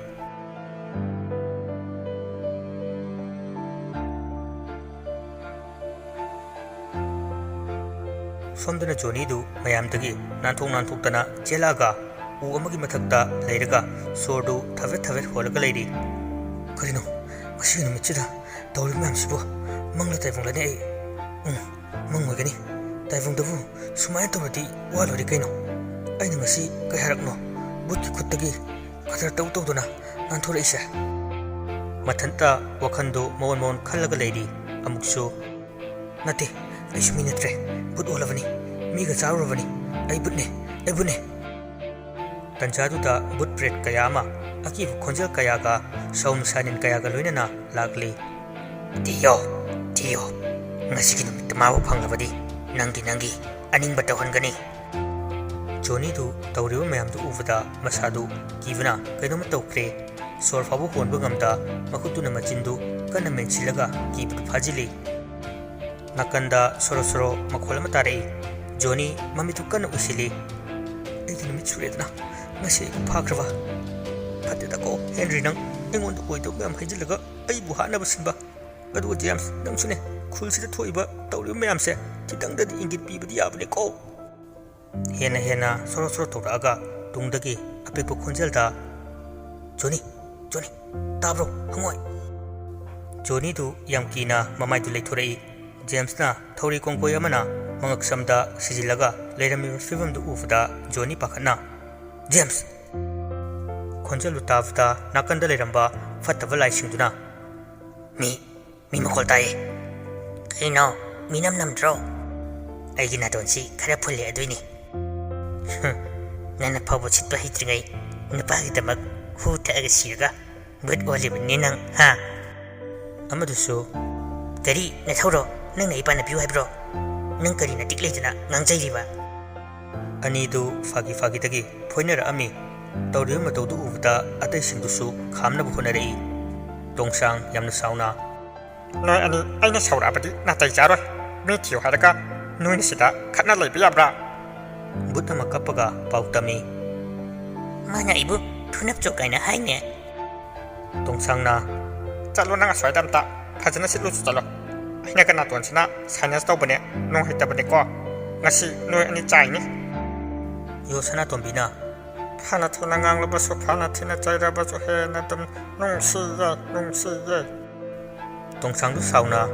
ꯁꯣꯝꯗꯅ ꯖꯣꯅꯤꯗꯨ ꯃꯌꯥꯝꯗꯒꯤ ꯅꯥꯟꯊꯣꯛ ꯅꯥꯟꯊꯣꯛꯇꯅ ꯆꯦꯜꯂꯛꯑꯒ ꯎ ꯑꯃꯒꯤ ꯃꯊꯛꯇ ꯂꯩꯔꯒ ꯁꯣꯔꯗꯨ ꯊꯕꯦꯠ ꯊꯕꯦꯠ ꯍꯣꯜꯂꯒ ꯂꯩꯔꯤ꯫ "ꯀꯔꯤꯅꯣ ꯉꯁꯤꯒꯤ ꯅꯨꯃꯤꯠꯁꯤꯗ ꯇꯧꯔꯤꯕ ꯃꯌꯥꯝꯁꯤꯕꯨ? ꯃꯪꯂ ꯇꯥꯏꯕꯪꯂꯅꯦ ꯑꯩ꯫ ꯎꯝ, ꯃꯪ ꯑꯣꯏꯒꯅꯤ꯫ ꯇꯥꯏꯕꯪꯗꯕꯨ ꯁꯨꯃꯥꯏꯅ ꯇꯧꯔꯗꯤ ꯋꯥ ꯂꯣꯏꯔꯦ ꯀꯩꯅꯣ꯫ ꯑꯩꯅ ꯉꯁꯤ ꯀꯩ ꯍꯥꯏꯔꯛꯅꯣ ꯕꯨꯠꯀꯤ ꯈꯨꯠꯇꯒꯤ ꯀꯗꯔ ꯇꯧ ꯇꯧꯗꯨꯅ ꯅꯥꯟꯊꯣꯔꯛꯏꯁꯦ?" ꯃꯊꯟꯇ ꯋꯥꯈꯟꯗꯨ ꯃꯑꯣꯟ ꯃꯑꯣꯟ ꯈꯜꯂꯒ ꯂꯩꯔꯤ꯫ ꯑꯃꯨꯛꯁꯨ, "ꯅꯠꯇꯦ, ꯑꯩꯁꯨ ꯃꯤ ꯅꯠꯇ꯭ꯔꯦ꯫ ꯕꯨꯠ ꯑꯣꯜꯂꯕꯅꯤ꯫ ꯃꯤꯒ ꯆꯥꯔꯨꯔꯕꯅꯤ꯫ ꯑꯩ ꯕꯨꯠꯅꯦ, ꯑꯩ ꯕꯨꯠꯅꯦ!" ꯇꯟꯖꯥꯗꯨꯗ ꯕꯨꯠ ꯄ꯭ꯔꯦꯠ ꯀꯌꯥ ꯑꯃ ꯑꯀꯤꯕ ꯈꯣꯟꯖꯦꯜ ꯀꯌꯥꯒ ꯁꯥꯎꯟ ꯁꯥꯏꯔꯦꯟ ꯀꯌꯥꯒ ꯂꯣꯏꯅꯅ ꯂꯥꯛꯂꯤ꯫ "ꯊꯤꯌꯣ, ꯊꯤꯌꯣ꯫ ꯉꯁꯤꯒꯤ ꯅꯨꯃꯤꯠꯇ ꯃꯥꯕꯨ ꯐꯪꯂꯕꯗꯤ ꯅꯪꯒꯤ, ꯅꯪꯒꯤ ꯑꯅꯤꯡꯕ ꯇꯧꯍꯟꯒꯅꯤ!" ꯖꯣꯅꯤꯗꯨ ꯇꯧꯔꯤꯕ ꯃꯌꯥꯝꯗꯨ ꯎꯕꯗ ꯃꯁꯥꯗꯨ ꯀꯤꯕꯅ ꯀꯩꯅꯣꯝꯃ ꯇꯧꯈ꯭ꯔꯦ꯫ ꯁꯣꯔ ꯐꯥꯎꯕ ꯍꯣꯟꯕ ꯉꯝꯗ ꯃꯈꯨꯠꯇꯨꯅ ꯃꯆꯤꯟꯗꯨ ꯀꯟꯅ ꯃꯦꯟꯁꯤꯜꯂꯒ ꯀꯤꯕꯗꯨ ꯐꯥꯖꯤꯜꯂꯤ꯫ ꯅꯥꯀꯟꯗ ꯁꯣꯔꯣ ꯁꯣꯔꯣ ꯃꯈꯣꯜ ꯑꯃ ꯇꯥꯔꯛꯏ꯫ ꯖꯣꯅꯤ ꯃꯃꯤꯠꯇꯨ ꯀꯟꯅ ꯎꯏꯁꯤꯜꯂꯤ꯫ "ꯑꯩꯒꯤ ꯅꯨꯃꯤꯠ ꯁꯨꯔꯦꯗꯅ, ꯉꯁꯤ ꯑꯩꯕꯨ ꯐꯥꯈ꯭ꯔꯕ? ꯐꯠꯇꯦꯗꯀꯣ ꯍꯦꯟꯔꯤ, ꯅꯪ ꯑꯩꯉꯣꯟꯗ ꯑꯣꯏꯗꯕ ꯃꯌꯥꯝ ꯍꯩꯖꯤꯜꯂꯒ ꯑꯩꯕꯨ ꯍꯥꯠꯅꯕ ꯁꯤꯟꯕ꯫ ꯑꯗꯨꯒ ꯖꯦꯝꯁ, ꯅꯪꯁꯨꯅꯦ, ꯈꯨꯜꯁꯤꯗ ꯊꯣꯛꯏꯕ ꯇꯧꯔꯤꯕ ꯃꯌꯥꯝꯁꯦ ꯈꯤꯇꯪꯗꯗꯤ ꯏꯪꯒꯤꯠ ꯄꯤꯕꯗꯤ ꯌꯥꯕꯅꯤꯀꯣ!" ꯍꯦꯟꯅ ꯍꯦꯟꯅ ꯁꯣꯔꯣ ꯁꯣꯔꯣ ꯇꯧꯔꯛꯑꯒ ꯇꯨꯡꯗꯒꯤ ꯑꯄꯤꯛꯄ ꯈꯣꯟꯖꯦꯜꯗ, "ꯖꯣꯅꯤ, ꯖꯣꯅꯤ, ꯇꯥꯕ꯭ꯔꯣ, ꯍꯪꯉꯣꯏ?" ꯖꯣꯅꯤꯗꯨ ꯌꯥꯝ ꯀꯤꯅ ꯃꯃꯥꯏꯗꯨ ꯂꯩꯊꯣꯔꯛꯏ꯫ ꯖꯦꯝꯁꯅ ꯊꯧꯔꯤ ꯀꯣꯡꯒꯣꯏ ꯑꯃꯅ ꯃꯉꯛꯁꯝꯗ ꯁꯤꯖꯤꯜꯂꯒ ꯂꯩꯔꯝꯃꯤꯕ ꯐꯤꯕꯝꯗꯨ ꯎꯕꯗ ꯖꯣꯅꯤ ꯄꯥꯈꯠꯅ, "ꯖꯦꯝꯁ!" ꯈꯣꯟꯖꯦꯜꯗꯨ ꯇꯥꯕꯗ ꯅꯥꯀꯟꯗ ꯂꯩꯔꯝꯕ ꯐꯠꯇꯕ ꯂꯥꯏꯁꯤꯡꯗꯨꯅ, "ꯃꯤ, ꯃꯤ ꯃꯈꯣꯜ ꯇꯥꯏꯌꯦ꯫ ꯀꯩꯅꯣ, ꯃꯤ ꯅꯝ ꯅꯝꯗ꯭ꯔꯣ? ꯑꯩꯒꯤ ꯅꯥꯇꯣꯟꯁꯤ ꯈꯔ ꯐꯨꯜꯂꯦ ꯑꯗꯨꯏꯅꯤ꯫ ꯍꯨꯝ, ꯅꯪꯅ ꯐꯥꯎꯕ ꯁꯤꯠꯄ ꯍꯩꯇ꯭ꯔꯤꯉꯩ ꯅꯨꯄꯥꯒꯤꯗꯃꯛ ꯍꯨ ꯊꯛꯑꯒ ꯁꯤꯔꯒ ꯕꯨꯠ ꯑꯣꯜꯂꯤꯕꯅꯤ ꯅꯪ, ꯍꯥ?" ꯑꯃꯗꯨꯁꯨ, "ꯀꯔꯤ, ꯅꯊꯧꯔꯣ? ꯅꯪꯅ ꯏꯄꯥꯅ ꯄꯤꯌꯨ ꯍꯥꯏꯕ꯭ꯔꯣ? ꯅꯪ ꯀꯔꯤ ꯅꯇꯤꯛ ꯂꯩꯗꯅ ꯉꯥꯡꯖꯩꯔꯤꯕ?" ꯑꯅꯤꯗꯨ ꯐꯥꯒꯤ ꯐꯥꯒꯤꯗꯒꯤ ꯐꯣꯏꯅꯔꯛꯑꯝꯃꯤ꯫ ꯇꯧꯔꯤꯕ ꯃꯇꯧꯗꯨ ꯎꯕꯗ ꯑꯇꯩꯁꯤꯡꯗꯨꯁꯨ ꯈꯥꯝꯅꯕ ꯍꯣꯠꯅꯔꯛꯏ꯫ ꯇꯣꯡꯁꯥꯡ ꯌꯥꯝꯅ ꯁꯥꯎꯅ, "ꯅꯣꯏ ꯑꯅꯤ ꯑꯩꯅ ꯁꯥꯎꯔꯛꯑꯕꯗꯤ ꯅꯥꯇꯩ ꯆꯥꯔꯣꯏ꯫ ꯃꯤ ꯊꯤꯌꯨ ꯍꯥꯏꯔꯒ ꯅꯣꯏꯅ ꯁꯤꯗ ꯈꯠꯅ ꯂꯩꯕ ꯌꯥꯕ꯭ꯔꯥ?" ꯕꯨꯠ ꯑꯃ ꯀꯞꯄꯒ ꯄꯥꯎ ꯇꯝꯃꯤ꯫ "ꯃꯥꯅ ꯑꯩꯕꯨ ꯊꯨꯅꯞꯆꯣ ꯀꯥꯏꯅ ꯍꯥꯏꯅꯦ꯫" ꯇꯣꯡꯁꯥꯡꯅ, "ꯆꯠꯂꯣ, ꯅꯪ ꯑꯁ꯭ꯋꯥꯏꯗ ꯑꯝꯇ ꯐꯖꯅ ꯁꯤꯠꯂꯨꯁꯨ ꯆꯠꯂꯣ꯫ ꯑꯩꯅ ꯀꯅꯥꯇꯣꯟꯁꯤꯅ ꯁꯥꯏꯅꯁ ꯇꯧꯕꯅꯦ, ꯅꯨꯡꯉꯥꯏꯇꯕꯅꯦꯀꯣ꯫ ꯉꯁꯤ ꯅꯣꯏ ꯑꯅꯤ ꯆꯥꯏꯅꯤ꯫" ꯌꯣ ꯁꯅꯥꯇꯣꯝꯕꯤꯅ, "ꯐꯅ ꯊꯤꯅ ꯉꯥꯡꯂꯕꯁꯨ, ꯐꯅ ꯊꯤꯅ ꯆꯩꯔꯕꯁꯨ ꯍꯦꯟꯅ ꯑꯗꯨꯝ ꯅꯨꯡꯁꯤꯌꯦ, ꯅꯨꯡꯁꯤꯌꯦ꯫" ꯇꯣꯡꯁꯥꯡꯗꯨ ꯁꯥꯎꯅ,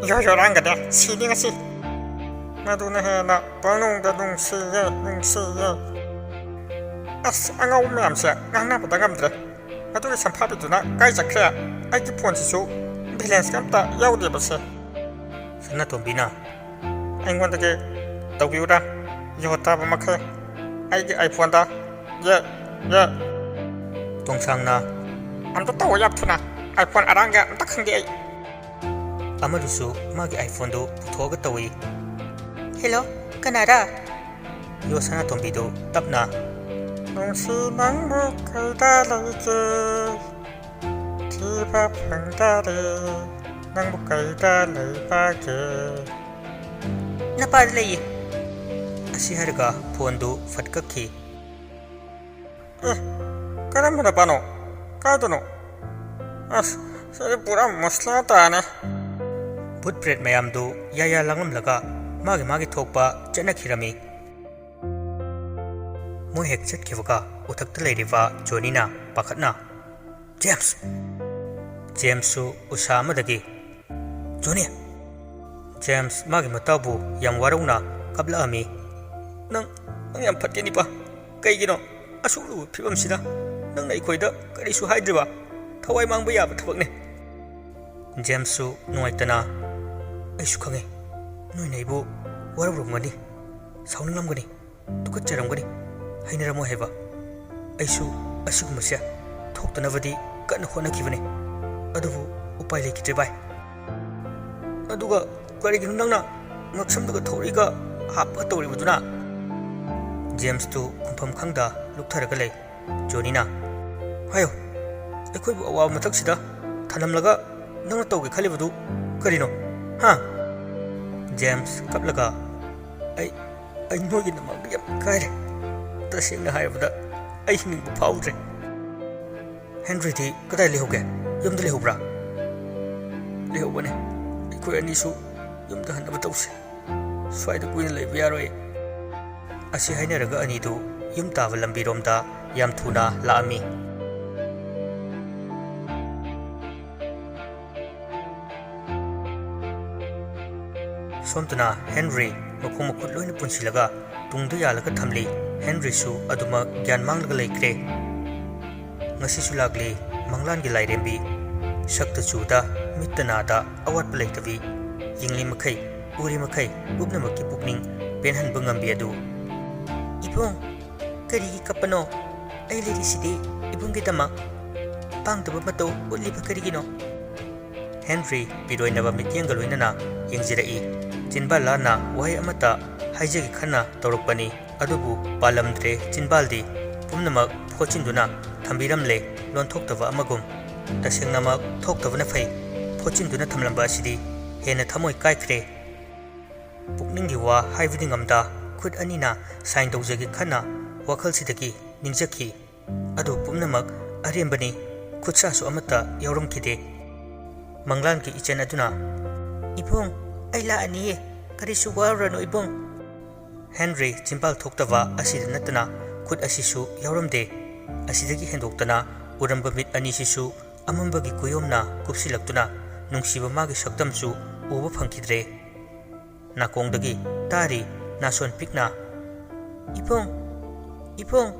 "ꯌꯣ ꯌꯣꯔꯥꯡꯒꯅꯦ, ꯁꯤꯅꯤ ꯉꯁꯤ꯫ ꯃꯗꯨꯅ ꯍꯦꯟꯅ ꯄꯪꯅꯨꯡꯗ ꯅꯨꯡꯁꯤꯌꯦ, ꯅꯨꯡꯁꯤꯌꯦ꯫ ꯑꯁ, ꯑꯉꯥꯎꯕ ꯃꯌꯥꯝꯁꯦ ꯉꯥꯡꯅꯕꯗ ꯉꯝꯗ꯭ꯔꯦ꯫ ꯑꯗꯨꯒꯤ ꯁꯝꯐꯥꯕꯤꯗꯨꯅ ꯀꯥꯏ ꯆꯠꯈ꯭ꯔꯦ? ꯑꯩꯒꯤ ꯐꯣꯟꯁꯤꯁꯨ ꯕꯦꯂꯦꯟꯁꯀ ꯑꯝꯇ ꯌꯥꯎꯗꯦꯕꯁꯦ꯫" ꯁꯅꯥꯇꯣꯝꯕꯤꯅ, "ꯑꯩꯉꯣꯟꯗꯒꯤ ꯇꯧꯕꯤꯌꯨꯔꯥ? ꯌꯣ ꯇꯥꯕ ꯃꯈꯩ ꯑꯩꯒꯤ ꯑꯥꯏꯐꯣꯟꯗ꯫ ꯌꯦ, ꯌꯦ꯫" ꯇꯣꯡꯁꯥꯡꯅ, "ꯑꯝꯇ ꯇꯧꯋꯣ ꯌꯥꯝ ꯊꯨꯅ꯫ ꯑꯥꯏꯐꯣꯟ ꯑꯔꯥꯡꯒ ꯑꯝꯇ ꯈꯪꯗꯦ ꯑꯩ꯫" ꯑꯃꯗꯨꯁꯨ ꯃꯥꯒꯤ ꯑꯥꯏꯐꯣꯟꯗꯨ ꯄꯨꯊꯣꯛꯑꯒ ꯇꯧꯏ꯫ "ꯍꯦꯜꯂꯣ, ꯀꯅꯥꯔꯥ?" ꯌꯣ ꯁꯅꯥꯇꯣꯝꯕꯤꯗꯨ ꯇꯞꯅ, "ꯅꯨꯡꯁꯤ ꯅꯪꯕꯨ ꯀꯩꯗ ꯂꯩꯒꯦ? ꯊꯤꯕ ꯐꯪꯗꯔꯦ, ꯅꯪꯕꯨ ꯀꯩꯗ ꯂꯩꯕꯒꯦ?" "ꯅꯄꯥꯗ ꯂꯩꯌꯦ꯫" ꯑꯁꯤ ꯍꯥꯏꯔꯒ ꯐꯣꯟꯗꯨ ꯐꯠ ꯀꯛꯈꯤ꯫ "ꯑꯦ, ꯀꯔꯝꯕ ꯅꯄꯥꯅꯣ? ꯀꯥꯏꯗꯅꯣ? ꯑꯁ, ꯁꯤꯗꯤ ꯄꯨꯔꯥ ꯃꯁꯂꯥ ꯇꯥꯔꯦ꯫" ꯚꯨꯠ ꯄ꯭ꯔꯦꯠ ꯃꯌꯥꯝꯗꯨ ꯌꯥ ꯌꯥ ꯂꯥꯡꯂꯝꯂꯒ ꯃꯥꯒꯤ ꯃꯥꯒꯤ ꯊꯣꯛꯄ ꯆꯠꯅꯈꯤꯔꯝꯃꯤ꯫ ꯃꯣꯏ ꯍꯦꯛ ꯆꯠꯈꯤꯕꯒ ꯎꯊꯛꯇ ꯂꯩꯔꯤꯕ ꯖꯣꯅꯤꯅ ꯄꯥꯈꯠꯅ, "ꯖꯦꯝꯁ!" ꯖꯦꯝꯁꯁꯨ ꯎꯁꯥ ꯑꯃꯗꯒꯤ, "ꯖꯣꯅꯤ!" ꯖꯦꯝꯁ ꯃꯥꯒꯤ ꯃꯇꯥꯎꯕꯨ ꯌꯥꯝ ꯋꯥꯔꯧꯅ ꯀꯞꯂꯛꯑꯝꯃꯤ꯫ "ꯅꯪ, ꯅꯪ ꯌꯥꯝ ꯐꯠꯇꯦ ꯅꯤꯄꯥ꯫ ꯀꯩꯒꯤꯅꯣ? ꯑꯁꯨꯛ ꯂꯨꯕ ꯐꯤꯕꯝꯁꯤꯗ ꯅꯪꯅ ꯑꯩꯈꯣꯏꯗ ꯀꯔꯤꯁꯨ ꯍꯥꯏꯗ꯭ꯔꯤꯕ? ꯊꯋꯥꯏ ꯃꯥꯡꯕ ꯌꯥꯕ ꯊꯕꯛꯅꯦ꯫" ꯖꯦꯝꯁꯁꯨ ꯅꯨꯡꯉꯥꯏꯇꯅ, "ꯑꯩꯁꯨ ꯈꯪꯉꯦ, ꯅꯣꯏꯅ ꯑꯩꯕꯨ ꯋꯥꯔꯧꯔꯝꯒꯅꯤ, ꯁꯥꯎꯅꯤꯡꯂꯝꯒꯅꯤ, ꯇꯨꯀꯠꯆꯔꯝꯒꯅꯤ, ꯍꯩꯅꯔꯝꯃꯣꯏ ꯍꯥꯏꯕ꯫ ꯑꯩꯁꯨ ꯑꯁꯤꯒꯨꯝꯕꯁꯦ ꯊꯣꯛꯇꯅꯕꯗꯤ ꯀꯟꯅ ꯍꯣꯠꯅꯈꯤꯕꯅꯤ, ꯑꯗꯨꯕꯨ ꯎꯄꯥꯏ ꯂꯩꯈꯤꯗ꯭ꯔꯦ ꯚꯥꯏ꯫ ꯑꯗꯨꯒ ꯀꯔꯤꯒꯤꯅꯣ ꯅꯪꯅ ꯉꯛꯁꯝꯗꯒ ꯊꯧꯔꯤꯒ ꯍꯥꯞꯄꯒ ꯇꯧꯔꯤꯕꯗꯨꯅ?" ꯖꯦꯝꯁꯇꯨ ꯈꯨꯝꯐꯝ ꯈꯪꯗ ꯂꯨꯞꯊꯔꯒ ꯂꯩ꯫ ꯖꯣꯅꯤꯅ, "ꯍꯥꯏꯌꯣ, ꯑꯩꯈꯣꯏꯕꯨ ꯑꯋꯥꯕ ꯃꯊꯛꯁꯤꯗ ꯊꯅꯝꯂꯒ ꯅꯪꯅ ꯇꯧꯒꯦ ꯈꯜꯂꯤꯕꯗꯨ ꯀꯔꯤꯅꯣ? ꯍꯥ?" ꯖꯦꯝꯁ ꯀꯞꯂꯒ, "ꯑꯩ, ꯑꯩ ꯅꯣꯏꯒꯤꯗꯃꯛꯇ ꯌꯥꯝ ꯏꯀꯥꯏꯔꯦ꯫ ꯇꯁꯦꯡꯅ ꯍꯥꯏꯔꯕꯗ ꯑꯩ ꯍꯤꯡꯅꯤꯡꯕ ꯐꯥꯎꯗ꯭ꯔꯦ꯫" "ꯍꯦꯟꯔꯤꯗꯤ ꯀꯗꯥꯏ ꯂꯩꯍꯧꯒꯦ? ꯌꯨꯝꯗ ꯂꯩꯍꯧꯕ꯭ꯔꯥ?" "ꯂꯩꯍꯧꯕꯅꯦ꯫ ꯑꯩꯈꯣꯏ ꯑꯅꯤꯁꯨ ꯌꯨꯝꯗ ꯍꯟꯅꯕ ꯇꯧꯁꯦ꯫ ꯁ꯭ꯋꯥꯏꯗ ꯀꯨꯏꯅ ꯂꯩꯕ ꯌꯥꯔꯣꯏ꯫" ꯑꯁꯤ ꯍꯥꯏꯅꯔꯒ ꯑꯅꯤꯗꯨ ꯌꯨꯝ ꯇꯥꯕ ꯂꯝꯕꯤꯔꯣꯝꯗ ꯌꯥꯝ ꯊꯨꯅ ꯂꯥꯛꯑꯝꯃꯤ꯫ ꯁꯣꯝꯗꯅ ꯍꯦꯟꯔꯤ ꯃꯈꯣꯡ ꯃꯈꯨꯠ ꯂꯣꯏꯅ ꯄꯨꯟꯁꯤꯜꯂꯒ ꯇꯨꯡꯗ ꯌꯥꯜꯂꯒ ꯊꯝꯂꯤ꯫ ꯍꯦꯟꯔꯤꯁꯨ ꯑꯗꯨꯃꯛ ꯒ꯭ꯌꯥꯟ ꯃꯥꯡꯂꯒ ꯂꯩꯈ꯭ꯔꯦ꯫ ꯉꯁꯤꯁꯨ ꯂꯥꯛꯂꯤ ꯃꯪꯂꯥꯟꯒꯤ ꯂꯥꯏꯔꯦꯝꯕꯤ꯫ ꯁꯛꯇ ꯆꯨꯗ, ꯃꯤꯠꯇ ꯅꯥꯗ, ꯑꯋꯥꯠꯄ ꯂꯩꯇꯕꯤ꯫ ꯌꯦꯡꯂꯤ ꯃꯈꯩ, ꯎꯔꯤ ꯃꯈꯩ ꯄꯨꯝꯅꯃꯛꯀꯤ ꯄꯨꯛꯅꯤꯡ ꯄꯦꯟꯍꯟꯕ ꯉꯝꯕꯤ ꯑꯗꯨ꯫ "ꯏꯕꯨꯡ, ꯀꯔꯤꯒꯤ ꯀꯞꯄꯅꯣ? ꯑꯩ ꯂꯩꯔꯤꯁꯤꯗꯤ ꯏꯕꯨꯡꯒꯤꯗꯃꯛ꯫ ꯄꯥꯡꯗꯕ ꯃꯇꯧ ꯎꯠꯂꯤꯕ ꯀꯔꯤꯒꯤꯅꯣ?" ꯍꯦꯟꯔꯤ ꯄꯤꯔꯣꯏꯅꯕ ꯃꯤꯠꯌꯦꯡꯒ ꯂꯣꯏꯅꯅ ꯌꯦꯡꯖꯔꯛꯏ꯫ ꯆꯤꯟꯕꯥꯜ ꯂꯥꯟꯅ ꯋꯥꯍꯩ ꯑꯃꯠꯇ ꯍꯥꯏꯖꯒꯦ ꯈꯟꯅ ꯇꯧꯔꯛꯄꯅꯤ, ꯑꯗꯨꯕꯨ ꯄꯥꯜꯂꯝꯗ꯭ꯔꯦ꯫ ꯆꯤꯟꯕꯥꯜꯗꯤ ꯄꯨꯝꯅꯃꯛ ꯐꯣꯠꯆꯤꯟꯗꯨꯅ ꯊꯝꯕꯤꯔꯝꯂꯦ, ꯂꯣꯟꯊꯣꯛꯇꯕ ꯑꯃꯒꯨꯝ꯫ ꯇꯁꯦꯡꯅꯃꯛ ꯊꯣꯛꯇꯕꯅ ꯐꯩ꯫ ꯐꯣꯠꯆꯤꯟꯗꯨꯅ ꯊꯝꯂꯝꯕ ꯑꯁꯤꯗꯤ ꯍꯦꯟꯅ ꯊꯃꯣꯏ ꯀꯥꯏꯈ꯭ꯔꯦ꯫ ꯄꯨꯛꯅꯤꯡꯒꯤ ꯋꯥ ꯍꯥꯏꯕꯗꯤ ꯉꯝꯗ, ꯈꯨꯠ ꯑꯅꯤꯅ ꯁꯥꯏꯟ ꯇꯧꯖꯒꯦ ꯈꯟꯅ ꯋꯥꯈꯜꯁꯤꯗꯒꯤ ꯅꯤꯡꯖꯈꯤ꯫ ꯑꯗꯨ ꯄꯨꯝꯅꯃꯛ ꯑꯔꯦꯝꯕꯅꯤ, ꯈꯨꯠꯁꯥꯁꯨ ꯑꯃꯠꯇ ꯌꯥꯎꯔꯝꯈꯤꯗꯦ꯫ ꯃꯪꯂꯥꯟꯒꯤ ꯏꯆꯟ ꯑꯗꯨꯅ, "ꯏꯕꯨꯡ, ꯑꯩ ꯂꯥꯛꯑꯅꯤꯌꯦ, ꯀꯔꯤꯁꯨ ꯋꯥꯔꯨꯔꯅꯨ ꯏꯕꯨꯡ꯫" ꯍꯦꯟꯔꯤ ꯆꯤꯟꯕꯥꯜ ꯊꯣꯛꯇꯕ ꯑꯁꯤꯗ ꯅꯠꯇꯅ ꯈꯨꯠ ꯑꯁꯤꯁꯨ ꯌꯥꯎꯔꯝꯗꯦ꯫ ꯑꯁꯤꯗꯒꯤ ꯍꯦꯟꯗꯣꯛꯇꯅ ꯎꯔꯝꯕ ꯃꯤꯠ ꯑꯅꯤꯁꯤꯁꯨ ꯑꯃꯝꯕꯒꯤ ꯀꯨꯌꯣꯝꯅ ꯀꯨꯞꯁꯤꯜꯂꯛꯇꯨꯅ ꯅꯨꯡꯁꯤꯕ ꯃꯥꯒꯤ ꯁꯛꯇꯝꯁꯨ ꯎꯕ ꯐꯪꯈꯤꯗ꯭ꯔꯦ꯫ ꯅꯥꯀꯣꯡꯗꯒꯤ ꯇꯥꯔꯤ ꯅꯥꯁꯣꯟ ꯄꯤꯛꯅ, "ꯏꯕꯨꯡ, ꯏꯕꯨꯡ꯫"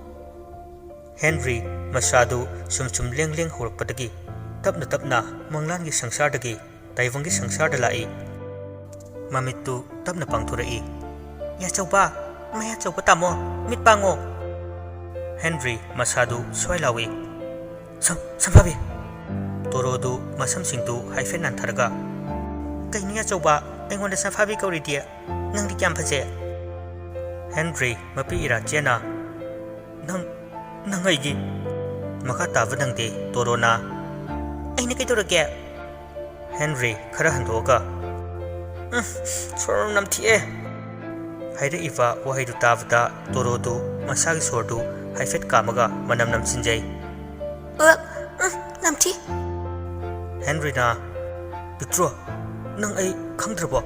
ꯍꯦꯟꯔꯤ ꯃꯁꯥꯗꯨ ꯁꯨꯝ ꯁꯨꯝ ꯂꯦꯡ ꯂꯦꯡ ꯍꯧꯔꯛꯄꯗꯒꯤ ꯇꯞꯅ ꯇꯞꯅ ꯃꯪꯂꯥꯟꯒꯤ ꯁꯪꯁꯥꯔꯗꯒꯤ ꯇꯥꯏꯕꯪꯒꯤ ꯁꯪꯁꯥꯔꯗ ꯂꯥꯛꯏ꯫ ꯃꯃꯤꯠꯇꯨ ꯇꯞꯅ ꯄꯥꯡꯊꯣꯔꯛꯏ꯫ "ꯌꯥꯆꯧꯕ, ꯃꯌꯥꯆꯧꯕ ꯇꯥꯃꯣ, ꯃꯤꯠ ꯄꯥꯡꯉꯣ!" ꯍꯦꯟꯔꯤ ꯃꯁꯥꯗꯨ ꯁ꯭ꯋꯥꯏ ꯂꯥꯎꯏ꯫ "ꯁꯝ-, ꯁꯝꯐꯥꯕꯤ!" ꯇꯣꯔꯣꯗꯨ ꯃꯁꯝꯁꯤꯡꯗꯨ ꯍꯥꯏꯐꯦꯠ ꯅꯥꯟꯊꯔꯒ, "ꯀꯩꯅꯣ ꯌꯥꯆꯧꯕ, ꯑꯩꯉꯣꯟꯗ ꯁꯝꯐꯥꯕꯤ ꯀꯧꯔꯤꯗꯤ? ꯅꯪꯗꯤ ꯀꯌꯥꯝ ꯐꯖꯩ!" ꯍꯦꯟꯔꯤ ꯃꯄꯤ ꯏꯔꯥ ꯆꯦꯅ, "ꯅꯪ, "ꯅꯪ ꯑꯩꯒꯤ" ꯃꯈꯥ ꯇꯥꯕ ꯅꯪꯗꯦ ꯇꯣꯔꯣꯅ꯫ "ꯑꯩꯅ ꯀꯩꯗꯧꯔꯒꯦ?" ꯍꯦꯟꯔꯤ ꯈꯔ ꯍꯟꯗꯣꯛꯑꯒ, "ꯎꯝ, ꯁꯣꯔ ꯅꯝꯊꯤꯑꯦ" ꯍꯥꯏꯔꯛꯏꯕ ꯋꯥꯍꯩꯗꯨ ꯇꯥꯕꯗ ꯇꯣꯔꯣꯗꯨ ꯃꯁꯥꯒꯤ ꯁꯣꯔꯗꯨ ꯍꯥꯏꯐꯦꯠ ꯀꯥꯝꯃꯒ ꯃꯅꯝ ꯅꯝꯁꯤꯟꯖꯩ꯫ "ꯑ, ꯎꯝ, ꯅꯝꯊꯤ" ꯍꯦꯟꯔꯤꯅ꯫ "ꯄꯤꯛꯇ꯭ꯔꯨ, ꯅꯪ ꯑꯩ ꯈꯪꯗ꯭ꯔꯕꯣ?"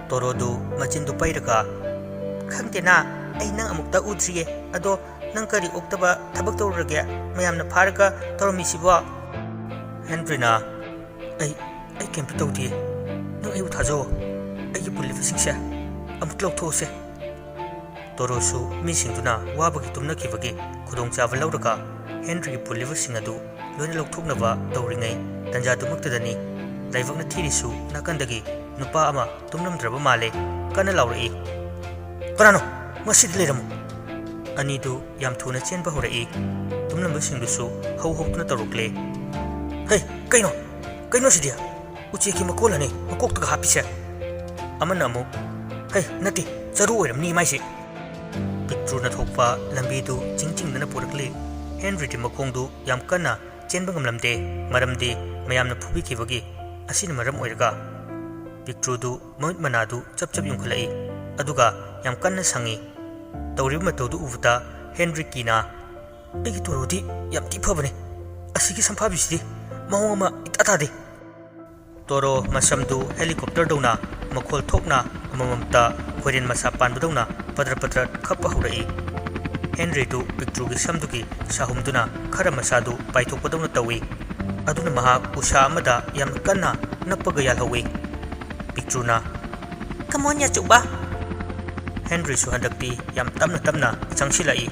ꯇꯣꯔꯣꯗꯨ ꯃꯆꯤꯟꯗꯨ ꯄꯩꯔꯒ, "ꯈꯪꯗꯦꯅ, ꯑꯩ ꯅꯪ ꯑꯃꯨꯛꯇ ꯎꯗ꯭ꯔꯤꯌꯦ꯫ ꯑꯗꯣ ꯅꯪ ꯀꯔꯤ ꯑꯣꯛꯇꯕ ꯊꯕꯛ ꯇꯧꯔꯨꯔꯒꯦ? ꯃꯌꯥꯝꯅ ꯐꯥꯔꯒ ꯇꯧꯔꯝꯃꯤꯁꯤꯕꯣ?" ꯍꯦꯟꯔꯤꯅ, "ꯑꯩ, ꯑꯩ ꯀꯩꯝꯇ ꯇꯧꯗꯤꯌꯦ꯫ ꯅꯪ ꯑꯩꯕꯨ ꯊꯥꯖꯧ꯫ ꯑꯩꯒꯤ ꯄꯨꯜꯂꯤꯕꯁꯤꯡꯁꯦ ꯑꯃꯨꯛ ꯂꯧꯊꯣꯛꯎꯁꯦ"꯫ ꯇꯣꯔꯣꯁꯨ ꯃꯤꯁꯤꯡꯗꯨꯅ ꯋꯥꯕꯒꯤ ꯇꯨꯝꯅꯈꯤꯕꯒꯤ ꯈꯨꯗꯣꯡꯆꯥꯕ ꯂꯧꯔꯒ ꯍꯦꯟꯔꯤꯒꯤ ꯄꯨꯜꯂꯤꯕꯁꯤꯡ ꯑꯗꯨ ꯂꯣꯏꯅ ꯂꯧꯊꯣꯛꯅꯕ ꯇꯧꯔꯤꯉꯩ ꯇꯟꯖꯥꯗꯨꯃꯛꯇꯗꯅꯤ ꯂꯥꯏꯕꯛꯅ ꯊꯤꯔꯤꯁꯨ ꯅꯥꯀꯟꯗꯒꯤ ꯅꯨꯄꯥ ꯑꯃ ꯇꯨꯝꯂꯝꯗ꯭ꯔꯕ ꯃꯥꯜꯂꯦ, ꯀꯟꯅ ꯂꯥꯎꯔꯛꯏ, "ꯀꯅꯥꯅꯣ? ꯃꯁꯤꯗ ꯂꯩꯔꯝꯃꯨ!" ꯑꯅꯤꯗꯨ ꯌꯥꯝ ꯊꯨꯅ ꯆꯦꯟꯕ ꯍꯧꯔꯛꯏ꯫ ꯇꯨꯝꯂꯝꯕꯁꯤꯡꯗꯨꯁꯨ ꯍꯧ ꯍꯧꯗꯨꯅ ꯇꯧꯔꯛꯂꯦ꯫ "ꯍꯩ, ꯀꯩꯅꯣ? ꯀꯩꯅꯣ ꯁꯤꯗꯤ? ꯎꯆꯦꯛꯀꯤ ꯃꯀꯣꯜ ꯑꯅꯤ ꯃꯀꯣꯛꯇꯒ ꯍꯥꯞꯄꯤꯁꯦ?" ꯑꯃꯅ ꯑꯃꯨꯛ, "ꯍꯩ, ꯅꯠꯇꯦ, ꯆꯔꯨ ꯑꯣꯏꯔꯝꯅꯤ ꯃꯥꯏꯁꯤ!" ꯄꯤꯛꯇ꯭ꯔꯨꯅ ꯊꯣꯛꯄ ꯂꯝꯕꯤꯗꯨ ꯆꯤꯡ ꯆꯤꯡꯗꯅ ꯄꯨꯔꯛꯂꯤ꯫ ꯍꯦꯟꯔꯤꯗꯤ ꯃꯈꯣꯡꯗꯨ ꯌꯥꯝ ꯀꯟꯅ ꯆꯦꯟꯕ ꯉꯝꯂꯝꯗꯦ, ꯃꯔꯝꯗꯤ ꯃꯌꯥꯝꯅ ꯐꯨꯕꯤꯈꯤꯕꯒꯤ꯫ ꯑꯁꯤꯅ ꯃꯔꯝ ꯑꯣꯏꯔꯒ ꯄꯤꯛꯇ꯭ꯔꯨꯗꯨ ꯃꯃꯤꯠ ꯃꯅꯥꯗꯨ ꯆꯞ ꯆꯞ ꯌꯨꯡꯈꯠꯂꯛꯏ, ꯑꯗꯨꯒ ꯌꯥꯝ ꯀꯟꯅ ꯁꯪꯏ꯫ ꯇꯧꯔꯤꯕ ꯃꯇꯧꯗꯨ ꯎꯕꯗ ꯍꯦꯟꯔꯤꯀꯤꯅ, "ꯑꯩꯒꯤ ꯇꯣꯔꯣꯗꯤ ꯌꯥꯝ ꯊꯤ ꯐꯕꯅꯦ꯫ ꯑꯁꯤꯒꯤ ꯁꯝꯐꯥꯕꯤꯁꯤꯗꯤ ꯃꯑꯣꯡ ꯑꯃ ꯏꯇꯥ ꯇꯥꯗꯦ"꯫ ꯇꯣꯔꯣ ꯃꯁꯝꯗꯨ ꯍꯦꯂꯤꯀꯣꯞꯇꯔꯗꯧꯅ ꯃꯈꯣꯜ ꯊꯣꯛꯅ ꯑꯃꯃꯝꯇ ꯈꯣꯏꯔꯦꯟ ꯃꯁꯥ ꯄꯥꯟꯕꯗꯧꯅ ꯄꯗ꯭ꯔ ꯄꯗ꯭ꯔ ꯈꯞꯄ ꯍꯧꯔꯛꯏ꯫ ꯍꯦꯟꯔꯤꯗꯨ ꯄꯤꯛꯇ꯭ꯔꯨꯒꯤ ꯁꯝꯗꯨꯒꯤ ꯁꯥꯍꯨꯝꯗꯨꯅ ꯈꯔ ꯃꯁꯥꯗꯨ ꯄꯥꯏꯊꯣꯛꯄꯗꯧꯅ ꯇꯧꯏ꯫ ꯑꯗꯨꯅ ꯃꯍꯥꯛ ꯎꯁꯥ ꯑꯃꯗ ꯌꯥꯝ ꯀꯟꯅ ꯅꯞꯄꯒ ꯌꯥꯜꯍꯧꯏ꯫ ꯄꯤꯛꯇ꯭ꯔꯨꯅ, "Come on, ꯌꯥꯆꯧꯕ!" ꯍꯦꯟꯔꯤꯁꯨ ꯍꯟꯗꯛꯇꯤ ꯌꯥꯝ ꯇꯞꯅ ꯇꯞꯅ ꯆꯪꯁꯤꯜꯂꯛꯏ꯫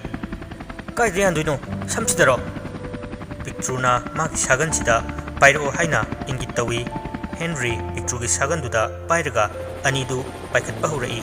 "ꯀꯥꯏꯗ ꯌꯥꯟꯗꯣꯏꯅꯣ? ꯁꯝꯁꯤꯗꯔꯣ?" ꯄꯤꯛꯇ꯭ꯔꯨꯅ ꯃꯥꯒꯤ ꯁꯥꯒꯟꯁꯤꯗ ꯄꯥꯏꯔꯛꯑꯣ ꯍꯥꯏꯅ ꯏꯪꯒꯤꯠ ꯇꯧꯏ꯫ ꯍꯦꯟꯔꯤ ꯄꯤꯛꯇ꯭ꯔꯨꯒꯤ ꯁꯥꯒꯟꯗꯨꯗ ꯄꯥꯏꯔꯒ ꯑꯅꯤꯗꯨ ꯄꯥꯏꯈꯠꯄ ꯍꯧꯔꯛꯏ꯫